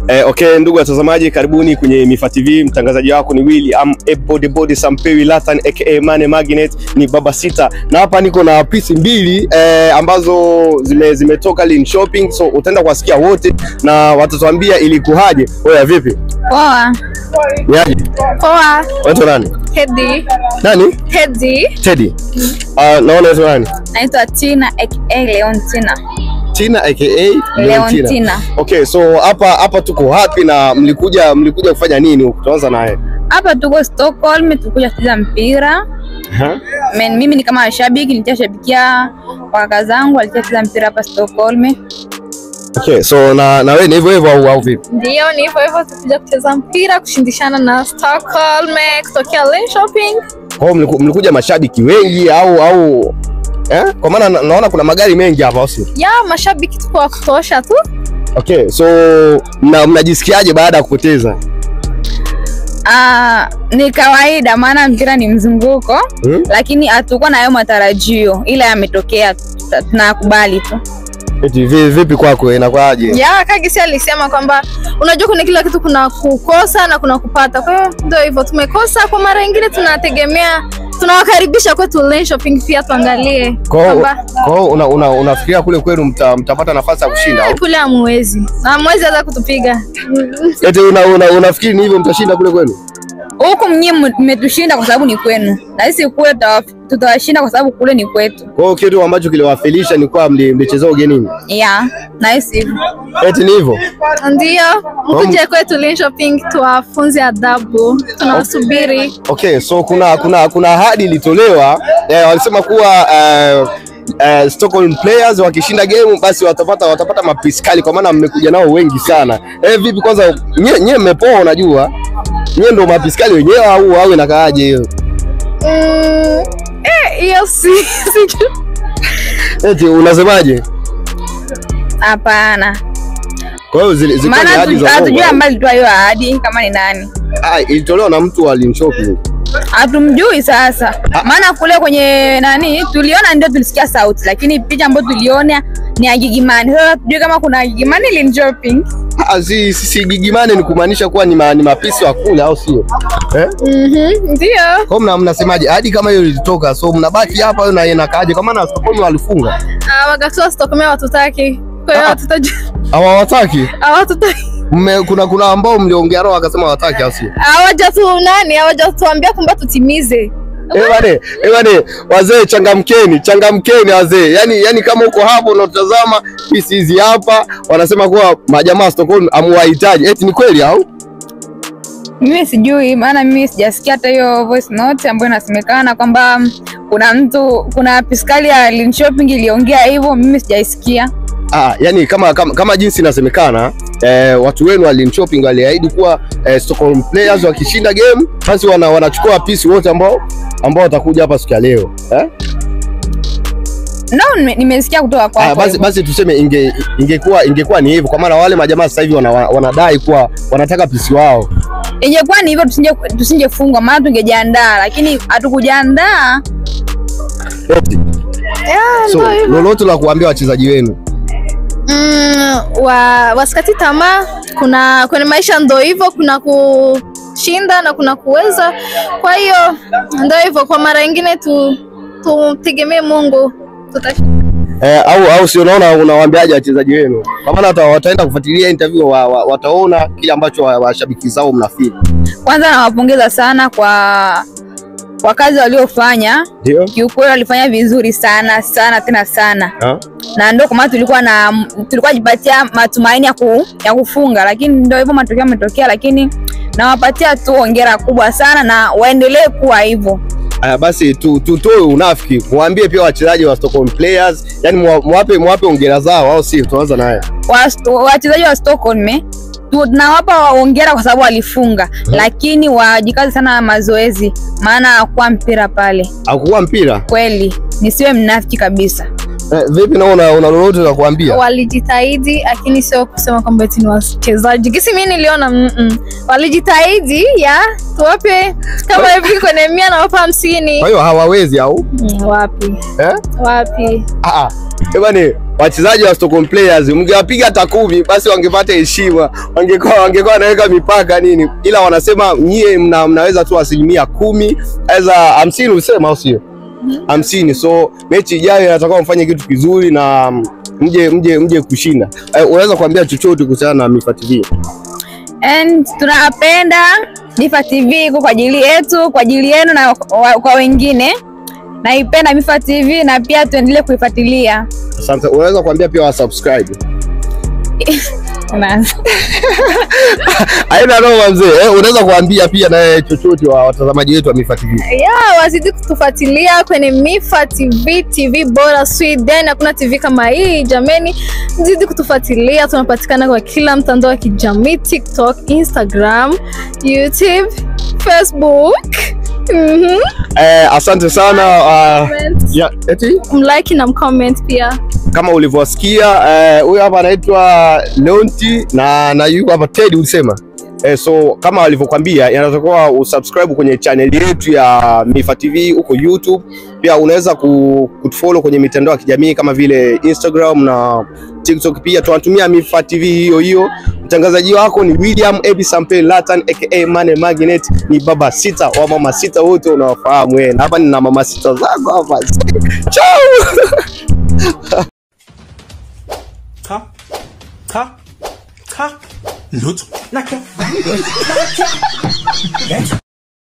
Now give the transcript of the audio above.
Okay, ndugu watazamaji, karibuni kwenye Mifa TV. Mtangazaji wako ni William Body Body Sampewi Latan aka Mane Magnet, ni baba sita. Na hapa niko na pisi mbili ambazo zimetoka Linköping. So utaenda kuwasikia wote na watatuambia ilikuwaje. Oya, vipi? Poa. Niaje? Poa. Unaitwa nani? Teddy. Nani? Teddy. Teddy. Naona unaitwa nani? Naitwa Tina aka Leontina. Tina aka Leontina. Okay, so hapa tuko hapi na mlikuja kufanya nini huko? Tuanza naye. Hapa tuko Stockholm, tulikuja kucheza mpira. Mimi ni kama shabiki, nitashabikia kaka zangu walicheza mpira hapa Stockholm. Okay, so na wewe ni hivyo hivyo au vipi? Ndio, ni hivyo hivyo, tulikuja kucheza mpira kushindishana na Stockholm kutokea Linköping. Kwa hiyo mlikuja mashabiki wengi au Kwa maana naona kuna magari mengi hapa au sio? Ya, mashabiki tuko wa kutosha tu. Okay, so mnajisikiaje baada ya kupoteza? Ni kawaida maana mpira ni mzunguko, lakini hatukuwa na hayo matarajio, ila yametokea, tunakubali tu. Eti vipi kwako inakwaje? Ya, Kagisi alisema kwamba unajua kuna kila kitu, kuna kukosa na kuna kupata. Kwa hiyo ndio hivyo, tumekosa kwa mara nyingine, tunategemea tunawakaribisha kwetu Linköping pia tuangalie. Kwa hiyo unafikiria kule kwenu mtapata nafasi ya kushinda au? Kule hamwezi. Hamwezi hata kutupiga. Eti unafikiri ni hivyo mtashinda kule kwenu? Huko mnyi mmetushinda kwa sababu ni kwenu. Na sisi kule tutawashinda kwa sababu kule ni kwetu. Kwa hiyo kitu ambacho kiliwafilisha ni kwa mlichezea ugenini. Yeah, na sisi hivyo. Eti ni hivyo? Ndio, mkuje kwetu Linköping tuwafunze adabu. Tunawasubiri. Okay, so kuna ahadi ilitolewa, walisema kuwa Stockholm players wakishinda game basi watapata mapiskali, kwa maana mmekuja nao wengi sana. Vipi kwanza nyie mmepoa, unajua? Nyie ndio mapiskali wenyewe au inakaaje hiyo? Hiyo si. Eti unasemaje? Hapana. Kwa hiyo zilikuwa ni ahadi za uongo. Hatujui ambaye alitoa hiyo ahadi kama ni nani. Ilitolewa na mtu wa Linköping. Hatumjui sasa. Maana kule kwenye nani tuliona ndio tulisikia sauti, lakini picha ambayo tuliona ni ya Gigimani. Sasa tujue kama kuna Gigimani Linköping. Si Gigimani ni kumaanisha kuwa ni mapisi wa kule au sio? Ndio. Kwa hiyo mnasemaje? Hadi kama hiyo ilitoka, so mnabaki hapa na inakaaje? Kwa maana Stockholm walifunga. Wakati Stockholm hawatutaki. Kwa hiyo hatutajua. Hawataki? Hawatutaki. Kuna ambao mliongea nao wakasema hawataki au sio? Hawajatuambia kwamba tutimize. Ebane, wazee changamkeni wazee. Yaani kama uko hapo unatazama pisi hizi hapa, wanasema kuwa majamaa Stockholm amuwahitaji. Eti ni kweli au? Mimi sijui, maana mimi sijasikia hata hiyo voice note ambayo inasemekana kwamba kuna piskali ya Linköping iliongea hivyo, mimi sijaisikia. Yani kama jinsi inasemekana, watu wenu wa Linköping waliahidi kuwa Stockholm players wakishinda game basi wanachukua pisi wote ambao watakuja hapa siku ya leo. No, nimesikia kutoka kwako. Basi tuseme ingekuwa ni hivyo, kwa maana wale majamaa sasa hivi wanadai kuwa wanataka pisi wao. Ingekuwa ni hivyo tusingefungwa, maana tungejiandaa, lakini hatukujiandaa. So lolote la kuambia wachezaji wenu? Wasikati tamaa. Kuna kwenye maisha ndio hivyo, kuna kushinda na kuna kuweza. Kwa hiyo ndio hivyo, kwa mara nyingine tutegemee Mungu, tutashinda. Au sio? Unaona, unawaambiaje wachezaji wenu? Kwa maana wataenda kufuatilia interview, wataona kile ambacho washabiki zao mnafeel. Kwanza nawapongeza sana kwa kazi waliofanya. Kiukweli walifanya vizuri sana sana tena sana. Na ndio kwa maana tulikuwa jipatia matumaini ya kufunga, lakini ndio hivyo matokeo yametokea, lakini nawapatia tu hongera kubwa sana na waendelee kuwa hivyo. Basi tutoe unafiki, muambie pia wachezaji wa Stockholm players, yani muwape hongera zao au si? Tuanza naye. Wachezaji wa Stockholm tunawapa hongera kwa sababu walifunga, lakini wajikaze sana mazoezi, maana hakuwa mpira pale. Hakuwa mpira? Kweli, nisiwe mnafiki kabisa. Vipi naona una lolote la kuambia? Walijitahidi, lakini sio kusema kwamba eti ni wachezaji. Kisi mimi niliona walijitahidi, ya tuwape kama hivi kwenye 100 na wapa 50. Kwa hiyo hawawezi au? Wapi? Wapi? Ebane, Wachezaji wa Stockholm Players mngewapiga hata 10 basi wangepata heshima, wangekuwa wanaweka mipaka nini, ila wanasema nyie mnaweza tu 10% aza 50 usema au sio? 50. So mechi ijayo inatakiwa mfanye kitu kizuri na mje kushinda. Unaweza kuambia chochote kuhusiana na Mifa TV? And tunapenda Mifa TV iko kwa ajili yetu, kwa ajili yenu na kwa wengine. Naipenda Mifa TV na pia tuendelee kuifuatilia. Asante. Unaweza kuambia pia wa subscribe. Haina noma mzee. Unaweza kuambia pia na chochote wa watazamaji wetu wa Mifa TV. Yeah, wazidi kutufuatilia kwenye Mifa TV, TV bora Sweden. Hakuna TV kama hii jameni. Mzidi kutufuatilia, tunapatikana kwa kila mtandao wa kijamii, TikTok, Instagram, YouTube, Facebook. Asante sana. Eti? Mlike na mcomment pia. Kama ulivyosikia, huyu hapa anaitwa Leonti na yuko hapa Teddy ulisema. So kama walivyokuambia, inatakiwa usubscribe kwenye channel yetu ya Mifa TV huko YouTube. Pia unaweza kutufollow kwenye mitandao ya kijamii kama vile Instagram na TikTok. Pia tunatumia Mifa TV hiyo hiyo. Mtangazaji wako ni William Ebi Sampe Latan aka Mane Magnet, ni baba sita wa mama sita wote unawafahamu wewe. Na hapa nina mama sita zako hapa. Ciao. Ta ta ta. Lutz. Nacke. Nacke.